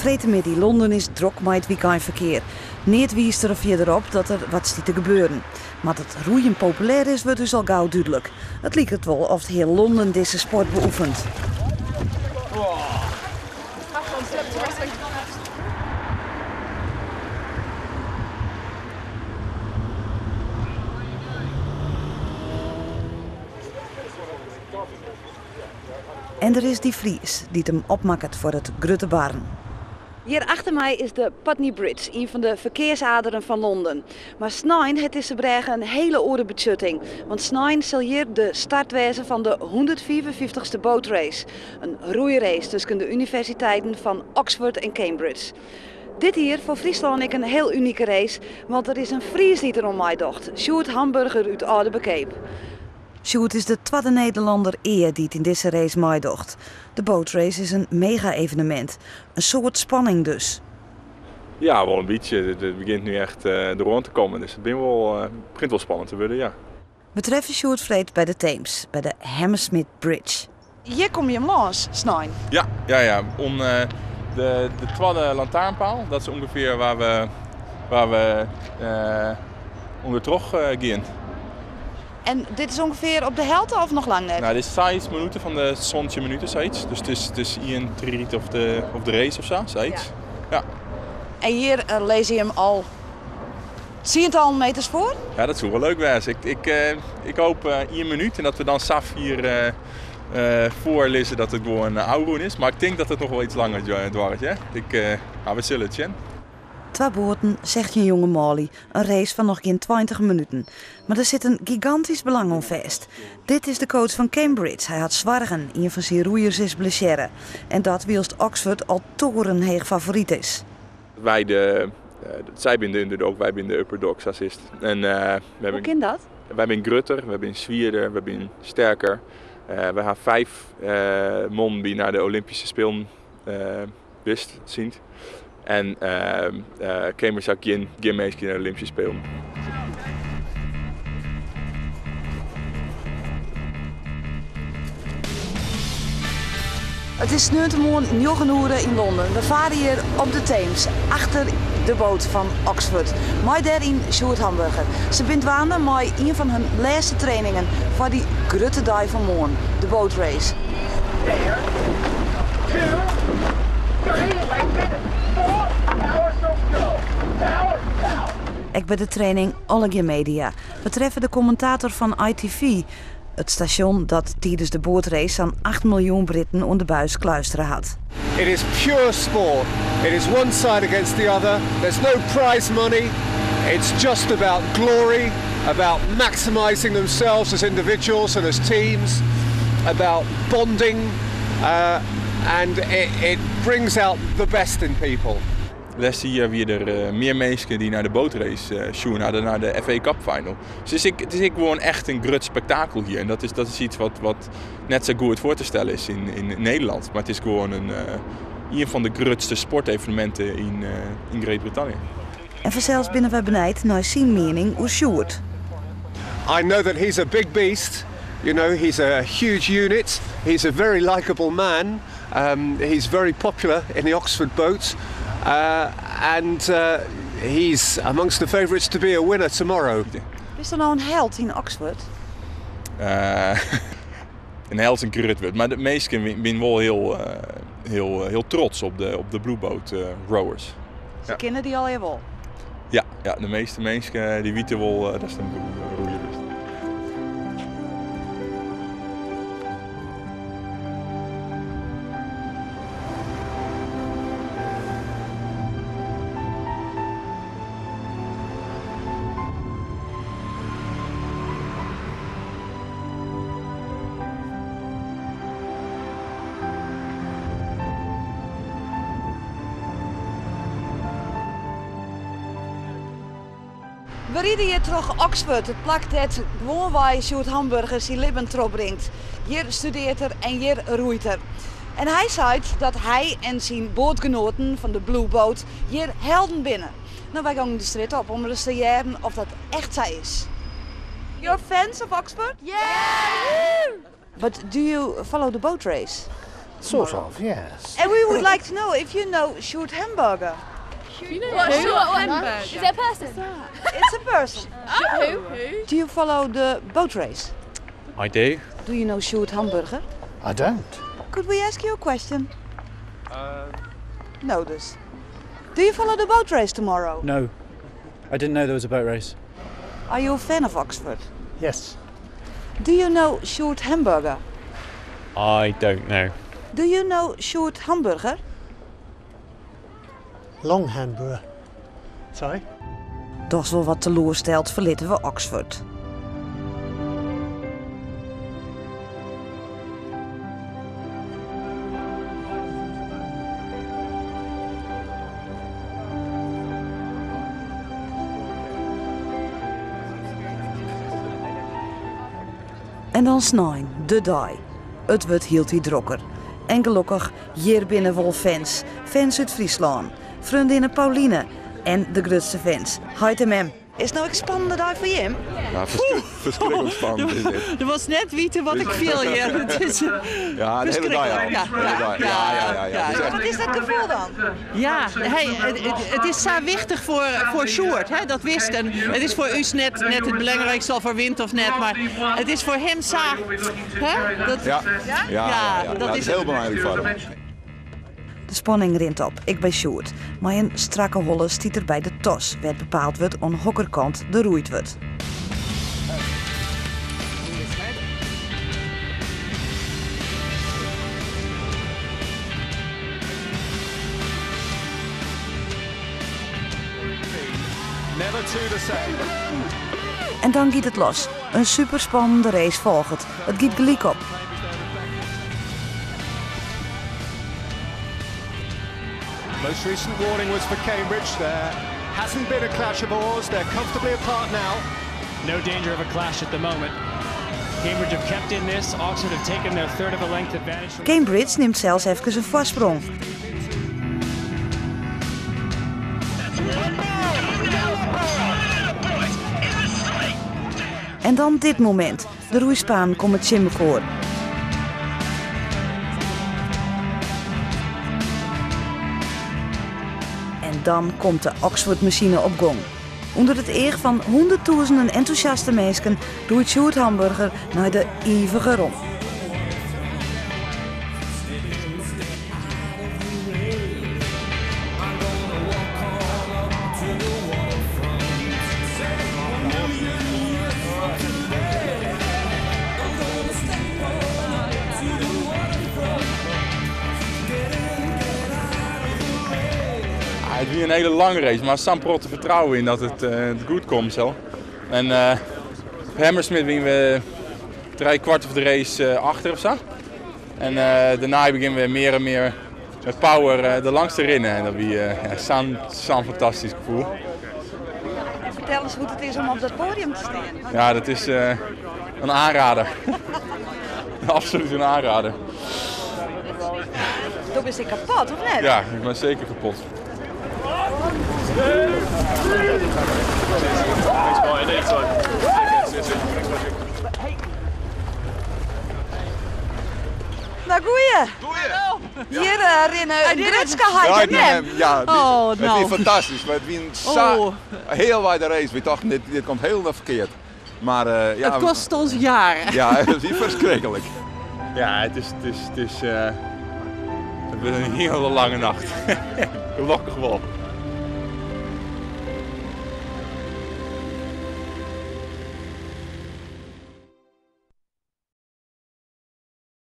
Freedtemiddei, Londen is drok mei it wykeinferkear. Neat wiist der fierder op dat der wat stiet te gebeuren. Mar dat roeien populêr is, wurdt dus al gau dúdlik. It liket wol oft hiel Londen dizze sport beoefenet. En der is dy Fries dy't him opmakket foar it grutte barren. Hjir achter my is de Putney Bridge, ien fan de ferkearsaderen fan Londen. Mar snein hat dizze brêge in hiele oare betsjutting, want snein sil hjir de start wêze fan de 155ste boatrace, in roeirace tusken de universiteiten fan Oxford en Cambridge. Dit jier foar Fryslân ek in hiel unike race, want der is in Fries dy't deroan meidocht, Sjoerd Hamburger út Aldeberkeap. Sjoerd is de twadde Nederlanner ea dy't yn dizze race meidocht. De boatrace is in mega-evenemint. In soad spanning dus. Ja, wol in bytsje. It begjint no echt deroan te kommen, dus it begjint wol spannend te wurden, ja. We treffe Sjoerd freed by de Theems, by de Hammersmith Bridge. Hjir komme jim lâns, snein? Ja, ja, ja. Om de twadde lantaarnpaal, dat is ûngefear wêr't we ûndertroch gean. En dit is ûngefear op de helte of noch lang net? No, dit is 6 minuten fan de 17 minuten, sayts. Dus it is 1 of de race of sa, sayts. Ja. En hjir lizze jim al tsientallen meters foar? Ja, dat soe wol leuk wêze. Ik hoopje 1 minút en dat we dan sa fier foarlizze dat it gewoan ôfrûn is. Mar ik tink dat it noch wol yts langer duorret. Ja? No, we sille it sjen. Twa boaten, 16 jonge manlju. In race fan noch gjin 20 minuten. Mar der sit in gigantysk belang oan fêst. Dit is de coach fan Cambridge. Hy hat soargen. Ien fan syn roeiers is blessearre. En dat wylst Oxford al torenheech favoryt is. Sy binne de underdog, wy binne de upperdog, sa is it. En we Hoe kin dat? Wy binne grutter, wy binne swierder, wy binne sterker. Wy hawwe fiif mannen dy't nei de Olympyske Spelen west binne. En Cambridge hat gjin minsken nei de Olympyske Spelen. It is sneontemoarn 9 oere yn Londen. We farre hjir op de Theems, achter de boat fan Oxford. Mei dêryn Sjoerd Hamburger. Se binne dwaande mei ien fan har lêste trainingen foar dy grutte dei fan moarn, de boatrace. There, two, three, four, power stroke, go. Power, power. Ek by de training allegear media. We treffe de kommentator fan ITV, it stasjon dat tidens de boatrace sa'n 8 miljoen Britten oan de buis klustere hat. It is pure sport. It is one side against the other. There's no prize money. It's just about glory, about maximizing themselves as individuals and as teams, about bonding, and it brings out the best in people. Lêste jier wiene der mear minsken dy't nei de boatrace sjoen hawwe, nei de FA Cup final. Dus it is ek gewoan echt in grut spektakel hjir. En dat is yts wat net sa goed foar te stellen is yn Nederlân. Mar it is gewoan ien fan de grutste sporteveneminten yn Grut-Brittannië. En fansels binne wy benijd nei syn miening oer Sjoerd. I know that he's a big beast. He's a huge unit. He's a very likable man. He's very popular in the Oxford boat. And he's amongst the favourites to be a winner tomorrow. Is der no in held yn Oxford? In held is in grut wurd, mar de minsken binne wol hiel, hiel, hiel trots op de Blue Boat rowers. Se kenne dy allegear wol? Ja, de measte minsken dy witte wol dat it in roeier is. We ride hjir troch Oxford, it plak dêr't gewoanwei Sjoerd Hamburger syn libben trochbringt. Hjir studearret er en hjir roeit er. En hy seit dat hy en syn boatgenoaten fan de Blue Boat hjir helden binne. No, wy gean de strjitte op om ris te hearren oft dat echt sa is. You're fans of Oxford? Yeah! But do you follow the boat race? Sort of, yes. And we would like to know if you know Sjoerd Hamburger. What, Sjoerd Hamburger? Is it a person? It's a person. Oh. Who? Do you follow the boat race? I do. Do you know Sjoerd Hamburger? I don't. Could we ask you a question? No, dus. Do you follow the boat race tomorrow? No. I didn't know there was a boat race. Are you a fan of Oxford? Yes. Do you know Sjoerd Hamburger? I don't know. Do you know Sjoerd Hamburger? Long hamburger. Sorry? Dochs wol wat teloarsteld ferlitte we Oxford. En dan snein, de dei. It wurdt hieltyd drokker. En gelokkich, hjir binne wol fans. Fans út Fryslân. Freondinne Pauline en de grutste fans, heit en mem. Is it no ek spannende dei foar jim? Ja, ferskriklik spannend is dit. Der was net wite wat ik fiel hjir. Het is Ja, de hele dei al. Ja, De hele dei. Ja, ja, ja, ja. Het is echt- Wat is dat gefoel dan? Ja, hey, het is zo wichtig voor Sjoerd, hè, dat wist. En het is voor u net het belangrijkste of er wint of net, maar het is voor hem zo. Hè? Dat, Ja. Ja, ja, ja, ja. dat Dat is is heel belangrijk voor hem. De spanning rint op, ek by Sjoerd. Mei in strakke holle stiet er by de toss, wêr't bepaald wurdt oan hokker kant der roeid wurdt. Never two the same. En dan giet it los. In superspannende race folget. It giet gelyk op. Most recent warning was for Cambridge. There hasn't been a clash of oars. They're comfortably apart now. No danger of a clash at the moment. Cambridge have kept in this. Oxford have taken their third of a length advantage. From Cambridge nimt sels efkes in foarsprong. En dan dit momint. De roeispanen komme tsjin mekoar. En dan komt de Oxford-masine op gong. Under it each fan hûnderttûzenen entûsjaste minsken roeit Sjoerd Hamburger nei de ivige rom. Het wie in hele lange race, mar sa'n protte fertrouwen yn dat it goed komt sil. En op Hammersmith wiene we drie kwart of de race achter of sa. En dêrnei begjinne we mear en mear met power der langs te rinnen. En dat wie ja, sa'n fantastysk gefoel. En fertel ris hoe't it is om op dat poadium te stean. Ja, dat is in oanrieder. Absolút in oanrieder. Do bist ek kapot, of net? Ja, ik bin seker kapot. Nou, goeie. Hjir rinne in grutske heit en mem. Ja, Oh, it nou. wie fantastysk. Maar it wie in sa Oh. hiel wijde race. We tochten, dit komt hielendal ferkeard. Maar ja, Het kost ons jaren. Ja, it wie ferskriklik. Ja, het is een hele lange nacht. Gelokkich wol.